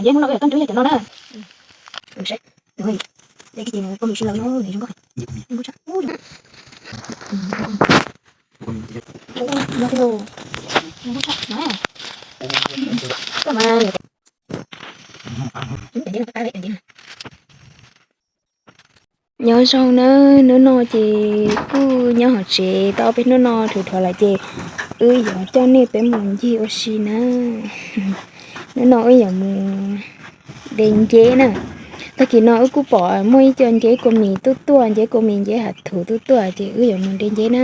Ces hnub no wb yuav tuaj nrwb yog cov no na. Nyob zoo na, hnub no ces kuj nyob hauv tsev tau ob peb hnub no dhau dhau lawm ces wb yuav coj nej peb mus ncig ua si na. Hnub no wb yuav mus de nceb na. Tag kis no wb kuj pom muaj ib co nceb kua mis tuaj tuaj, nceb kua mis nceb hav thuv tuaj tuaj ces wb yuav mus de nceb na.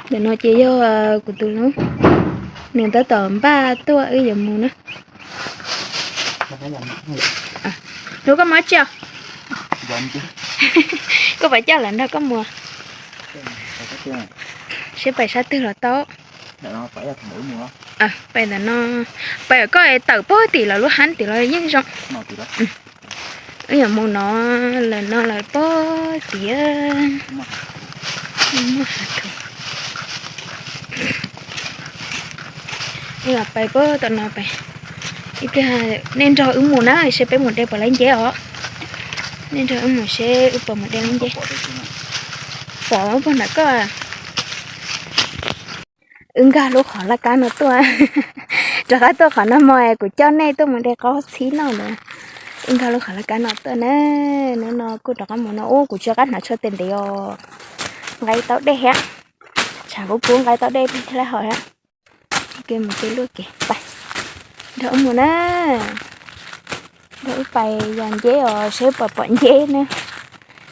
Ntawm no ces yog kuv tus hlub, nws tab tom npaj tuaj wb yuav mus na. Hlub, koj mus dab tsi os? Koj puas coj lawv nrog koj mus? Seb pais sab twg los tau. Pais ntawm no, pais koj tawm pog tim lawv lub hab tim los yeej zoo. Wb yuav mus no, lawm no lawm pog tiav. Wb pais pog tom no pais. Ib pliag nej nrog wb mus na seb peb mus de puas laib nceb os. Nej nrog wb mus seb wb puas mus de laib nceb. Pom pog nram koj. Wb nkag lub qhov laj kab no tuaj. Rov qab tuaj qhov no hmo kuv coj nej tuaj mus de qaub txhib noj ntawd. Wb nkag lub qhov laj kab no tuaj na. Hnub no kuj rov qab mus no ub, kuv tsis nco qab hnav tsho tes ntev os. Nqa ib taub dej thiab. Tshav kub kub nqa ib taub dej thiab lawm hos thiab. Mus kev luaj kev pais. Nrog wb mus na. Nrog wb pais yos nceb os seb puas pom nceb na.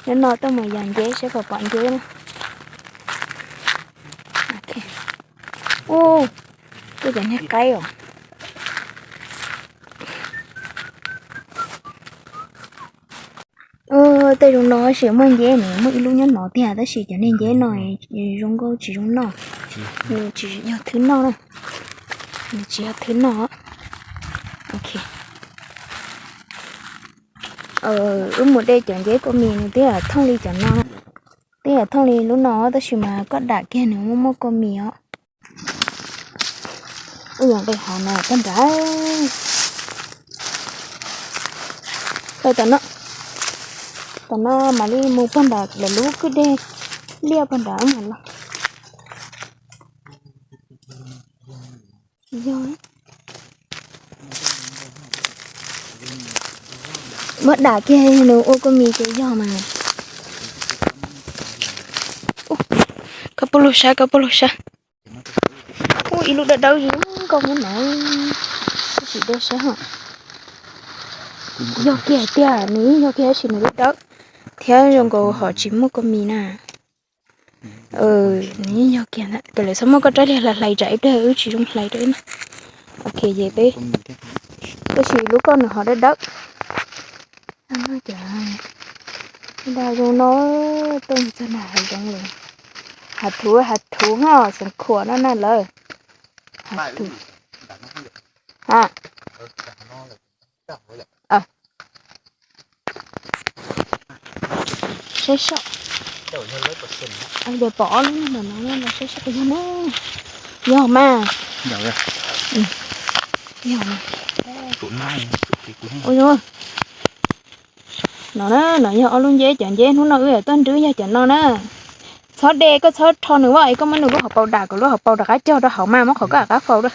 Hnub no tuaj mus yos nceb seb puas pom nceb na. Ub, tuaj cov niag qaib os. Tej zoo no tab sis muaj nceb ne, muaj ib lub nyob no tiag tab sis cov niag nceb no zoo nkauj tsis zoo noj. Nws tsis yog thwb noj na. Nws tsis yog thwb noj. Ok. Wb mus de cov nceb kua mis nws twb yog thooj li cov no, twb yog thooj li lub no tab sis mas koj dam kiag nws muaj muaj kua mis os. Wb yuav de hav no pog nrad. Pais tom no, tom no mam li mus pog nrad lawv lub kwj deg liaj pog nrad mas los. Yog, muab dam kiag nws ua kua mis ces yog mas. Koj puag lug sab, koj puag lug sab. Ub, ib lub dawb dawb zoo nkauj nyob no. Tab sis dej sab hos. Yog kiag tiag, nws yeej yog kiag tab sis nws dawb dawb thiab zoo nkaus hos tsis muaj kua mis na. Nws yeej yog kiag ntag, kom lawv txhob muab koj rab liag hlais hlais tsam ib pliag wb tsis zoo hlais rau wb na. Ok, ces peb, tab sis lub koj nws ho dawb dawb. Dag zoo no, tuaj txog nram hav zoov lawm. Hav thuv, hav thuv ho xeev khuam no na lawm. Hav thuv. Ha. Saib seb, pom ob lub no ntawm no, saib seb puas yog ne. Yog mas. Yog. Ua no na, no yog ob lub nceb, cov nceb hnub no wb yuav tuaj nrwb yog cov no na. Txhob de, koj txhob rho nws os, es koj muab nws lub hauv paus dam kom lub hauv paus rov qab cog rau hauv mas muab qhov koj rov qab faus rau.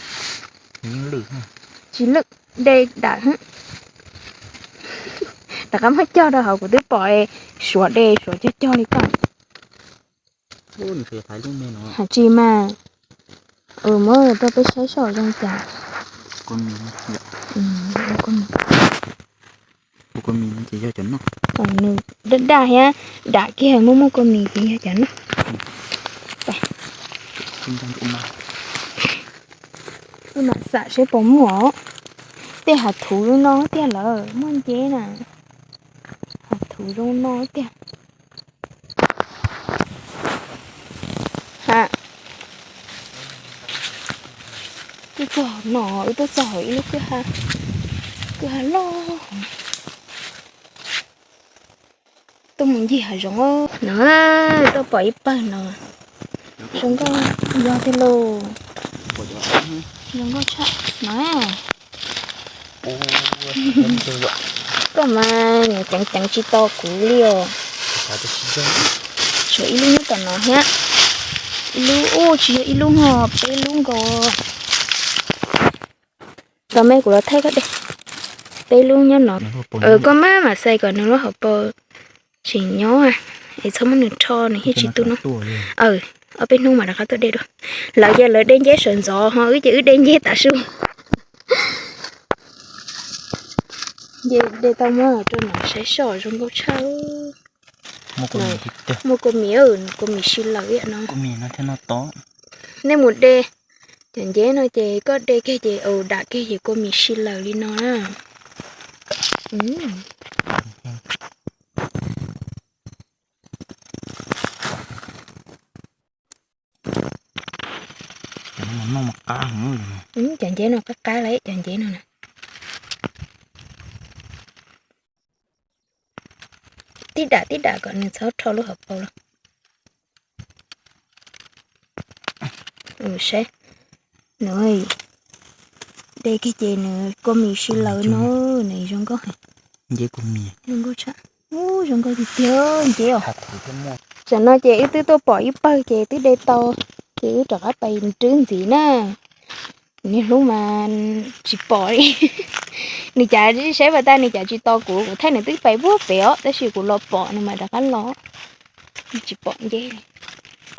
Tsis lwj, de dam. Rov qab muab cog rau hauv, kuv twb pom suav de suav cog cog li koj. Hais tsis mas. Muab rau peb saib seb zoo cas. Nws daj daj thiab, dam kiag muaj muaj kua mis ces yog cov no. Wb mam xam seb puas muaj. Tej hav thuv zoo no tiag lawm muaj nceb na. Hav thuv zoo no tiag. Ha, tuaj txog no, wb tuaj txog hauv ib lub kwj ha, kwj ha loj. Tuaj mus ncig hav zoov no, tuaj pom ib pawg no. Zoo nkauj, yog tiag lauj. Zoo nkauj tshaj no. Koj mas niam ceev ceev tsis tau kuv li os. Tshuav ib lub nyob tom no thiab. Ib lub, tsis yog ib lub ho, peb lub nkaus. Tau me kuv los thaij koj de. Peb lub nyob no. Koj maj mam xais kom nws lub hauv paus tseem nyob, es txhob muab nws rho nws thiaj tsis tu no. Ob peb hnub mam rov qab tuaj de dua. Lawv ces lawv de nceb sawv ntxov ho wb ces wb de nceb tav su. Nce de tau muab rau nws saib soj zoo nkauj tshaj. Muaj kua mis, kua mis si lawm no. Nej mus de cov nceb no ces koj de kiag ces dam kiag ces kua mis si lawm li no na. Cov nceb no qab qab lawm, cov nceb no na. Tib dam tib dam kom nws txhob rho lub hauv paus los. Saib, nws de kiag ces nws kua mis si lawm no, nws zoo nkauj. Nceb kua mis zoo nkauj tshaj. Ub, zoo nkauj tiag tiag nceb os. Tam no ces wb twb tuaj pom ib pawg ces twb de tau, ces wb rov qab pais nrwb ntxiv na. Niag hlub mas tsis pom li. Nws cas saib pas tag nws cas tsis tos kuv, kuv thaij nws twb pais puag pem os, tab sis kuv los pom nws mas rov qab los. Tsis pom nceb li.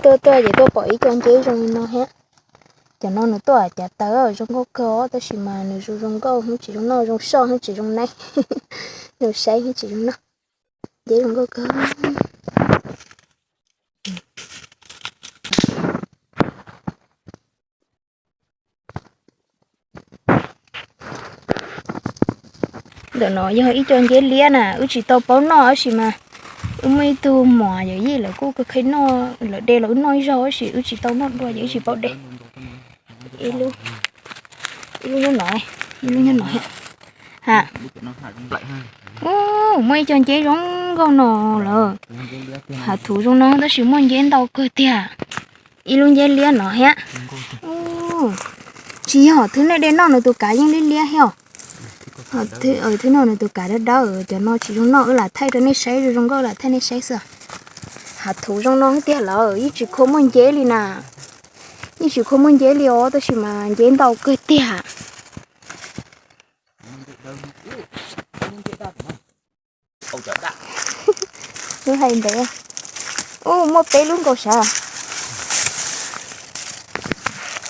Tuaj tuaj ces tuaj pom ib co nceb zoo li no thiab. Cov no nws tuaj cav taws zoo nkauj kawg os, tab sis mas nws zoo zoo nkauj hwv tsis zoo noj, zoo soj hwv tsis zoo neeb, zoo saib hwv tsis zoo noj. Nceb zoo nkauj kawg. Ntawm no yog ib co nceb liab na, wb tsis tau paub noj tab sis mas wb muaj ib tug muam yawm yij lawv kuj kheev noj, lawv de los wb noj ib zaug tab sis wb tsis tau noj dua ces wb tsis paub de. Ib lub nyob no, ib lub nyob no. Ha, muaj ib co nceb zoo nkauj no lawm. Hav thuv zoo no tab sis muaj nceb ntau kawg tiag. Ib lub nceb liab no thiab. Tsis yog, thwb nej de noj nws tus kav yeej liab liab thiab. Thwb noj nws tus kav dawb dawb, cov no tsis zoo noj, wb lam thaij rau nej saib zoo zoo nkauj lam thaij nej saib xwb. Hav thuv zoo no tiag lawm, yeej tsis khuam muaj nceb li na. Yeej tsis khuam muaj nceb li os, tab sis mas nceb ntau kawg tiag. Wb hais ntawd, ub, muaj peb lub nkaus sav.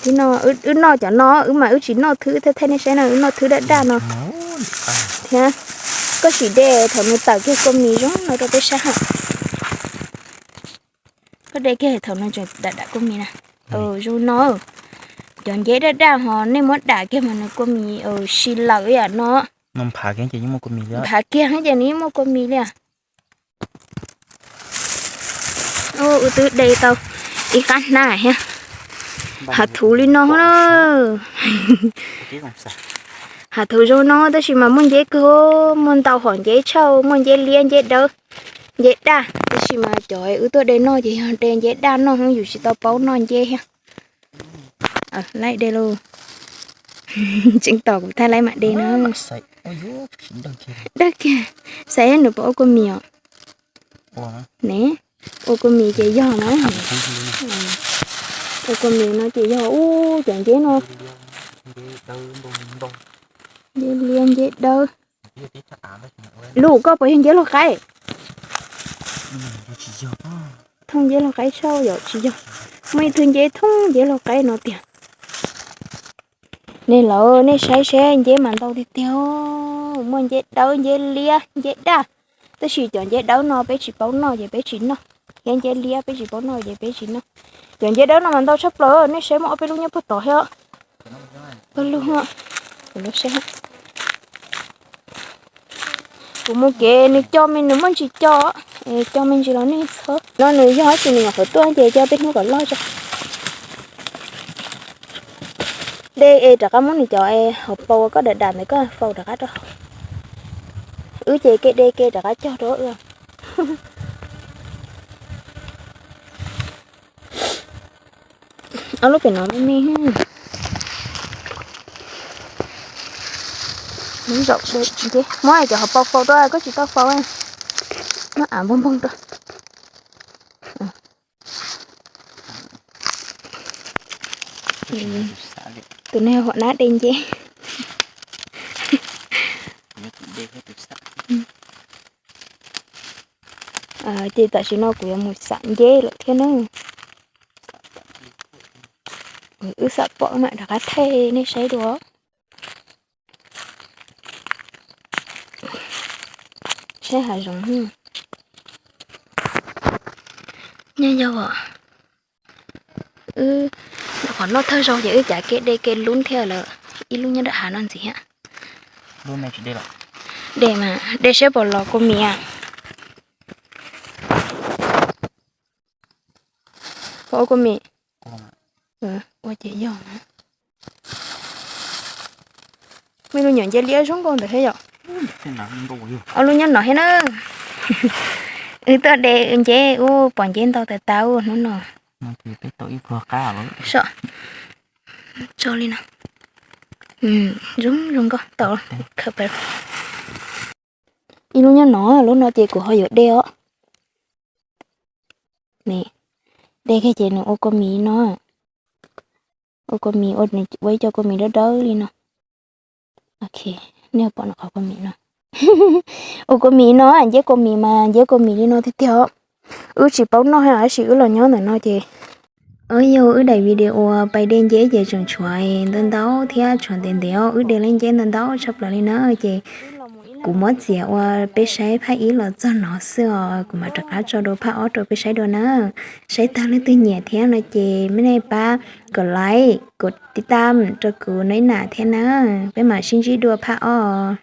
Wb noj cov no, wb mas wb tsis noj thwb, thaij thaij nej saib no, wb noj thwb daj daj no. Thiab koj sim de thaum nws tawm kiag kua mis zoo no rau peb saib ha. Koj de kiag thaum nws tseem dam dam kua mis na. Zoo no, cov nceb daj daj ho nej muab dam kiag mas nws kua mis si lawm yam no. Nphav kiag ces nws yeej muaj kua mis li os. Wb twb de tau ib qab hnab thiab. Hav thuv li no na. Hav thuv zoo no tab sis mas muaj nceb kawg, muaj ntau hom nceb tshaj, muaj nceb liab, nceb dawb, nceb daj, tab sis mas cov wb tuaj de noj ces yog de nceb daj noj, yus tsis tau paub noj nceb thiab. Laib de lauj. Tseem tos kuv thaij laib mam de na. Dawb kiag, xav nws puas ua kua mis os. Ne, ua kua mis ces yog na. Ua kua mis no ces yog ub cov nceb no. Nceb liab nceb dawb. Lus koj puas yog nceb laug qaib? Thooj nceb laug qaib tshaj yom, tsis yog. Muaj ib tug nceb thooj nceb laug qaib no tiag. Nej lawv nej saib seb nceb mas ntau tiag tiag, muaj nceb dawb nceb liab nceb daj. Tab sis cov nceb dawb no peb tsis paub noj ces peb tsis noj, thiab nceb liab peb tsis paub noj ces peb tsis noj. Cov nceb dawb no mas ntau tshaj plaws, nej saib muaj ob peb lub nyob puag tod thiab. Pawg lug, kuv los saib. Kuv mus kev nws co me nws muaj ntsis co, co me ntsis los nej txhob. No nws yog tab sis nws nyuam qhuav tuaj ces coj tej hnub kom loj tso. De es rov qab muab nws cov hauv paus uas koj dam dam ntawd koj faus rov qab rau hauv. Wb ces kev de kev rov qab cog rau wb. Ob lub pem no me me. Zaum de nceb, muab cov hauv paus faus rau, koj tsis tau faus. Muab av npog npog rau. Tus no huam nab de nceb. Ces tam sim no kuv yuav mus xam nceb lawm thiab na. Wb xam pom mam rov qab thaij nej saib dua. Saib hav zoov. Nyob yog, wb qhov noj thawj zaug ces wb cav kev de kev lub thiab lawm. Ib lub nyob nram hav no ntxiv thiab. De mas, de saib puas los kua mis. Puas ua kua mis? Ua ces yog. Muaj lub nyuam nceb liab zoo nkauj ntawd thiab yom. Ob lub nyob no thiab na. Wb tuaj de nceb, ub, pom nceb ntau tas tas hnub no. Tso li no. Zoo zoo nkauj tau. Ib lub nyob no, lub no ces kuv ho yuav de os. De kiag ces nws ua kua mis no. Ua kua mis, ua ib co kua mis dawb dawb li no. Ok, nej pom no qhov kua mis no. Ua kua mis no, nceb kua mis mas nceb kua mis li no tiag tiag. Wb tsis paub noj tab sis wb los nyob ntawm no ces. Os, yog wb daim video uas pais de nceb ces tseem tshuav ntau ntau thiab tshuav ntev ntev os, wb de lub nceb ntau ntau tshaj plaws li na ces kuv muab txiav ua peb saib phaj ib los txog no xwb os, kuv mam rov qab tso dua phaj ob rau peb saib dua na. Saib tag leej twg nyiam thiab no ces mej nej pab kom like, kom tiv tam rau kuv nab nam thiab na. Peb mam sib ntsib dua phaj ob.